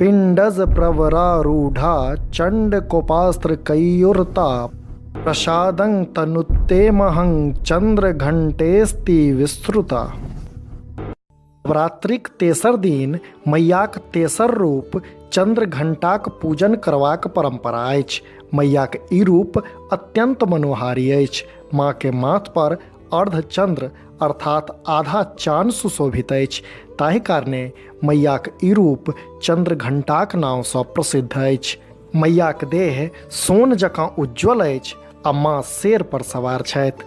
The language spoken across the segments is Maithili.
पिंडज प्रवरारूढ़ा चंड कोपास्त्र कैयुरता प्रसादं तनुत्ते महं चंद्र घंटेस्ति विस्तृता। नवरात्रिक तेसर दिन मैयाक तेसर रूप चंद्र घंटाक पूजन करबाक परंपरा अछि। मैयाक ई रूप अत्यंत मनोहारी अछि। माँ के माथ पर अर्धचंद्र अर्थात आधा चान सुशोभित अछि, ताहि कारणे मैयाक ई रूप चंद्रघंटाक नामसँ प्रसिद्ध अछि। मैयाक देह सोन जकाँ उज्ज्वल अछि आ माँ शेर पर सवार छथि।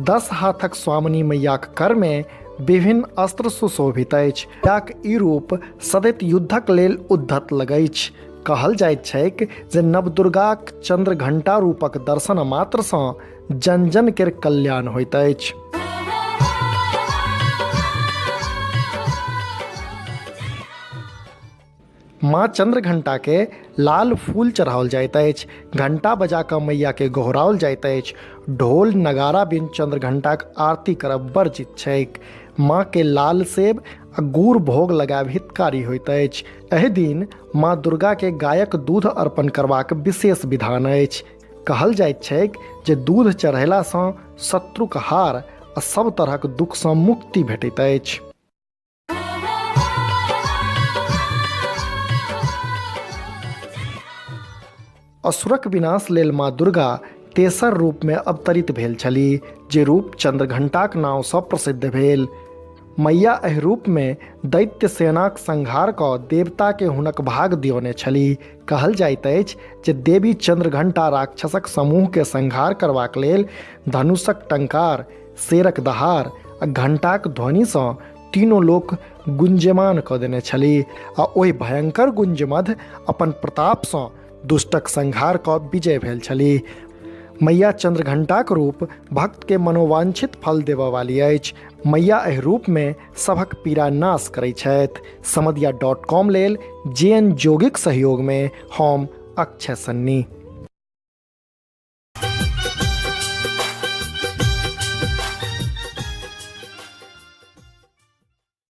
10 हाथक स्वामिनी मैयाक करमे विभिन्न अस्त्र सुशोभित अछि। मैयाक ई रूप सदैत युद्धक लेल उद्धत लगैछ। कहल जाइत छैक जे नवदुर्गाक चंद्रघंटा रूपक दर्शन मात्रसँ जन जन केर कल्याण होइत अछि। माँ चंद्रघंटा के लाल फूल चढ़ाओल जाइत अछि। घंटा बजा कऽ मैया के गोहराओल जाइत अछि। ढोल नगाड़ा बिन चंद्रघंटाक आरती करब वर्जित छैक। माँ के लाल सेब आ गुड़ भोग लगायब हितकारी होइत अछि। एहि दिन माँ दुर्गा के गायक दूध अर्पण करबाक विशेष विधान अछि। कहल जाइत छैक जे दूध चढ़ेलासँ शत्रुक हार आ सब तरहक दुखसँ मुक्ति भेटैत अछि। असुरक विनाश लेल माँ दुर्गा तेसर रूपमे अवतरित भेल छलीह, जे रूप चंद्रघंटाक नामसँ प्रसिद्ध भेल। मैया एहि रूपमे दैत्य सेनाक संहार कऽ देवताके हुनक भाग दियौने छलीह। कहल जाइत अछि जे देवी चंद्रघंटा राक्षसक समूहके संहार करबाक लेल धनुषक टंकार, शेरक दहाड़ आ घंटाक ध्वनिसँ तीनों लोक गुंजयमान कऽ देने छलीह आ ओहि भयंकर गुंज मध्य अपन प्रतापसँ दुष्टक संहार कऽ विजय भेल छलीह। मैया चंद्रघंटाक रूप भक्तके मनोवांछित फल देबऽ वाली अछि। मैया एहि रूपमे सभक पीड़ा नाश करै छथि। समदिया डॉट कॉम लेल जे एन जोगीक सहयोगमे हम अक्षय सन्नी।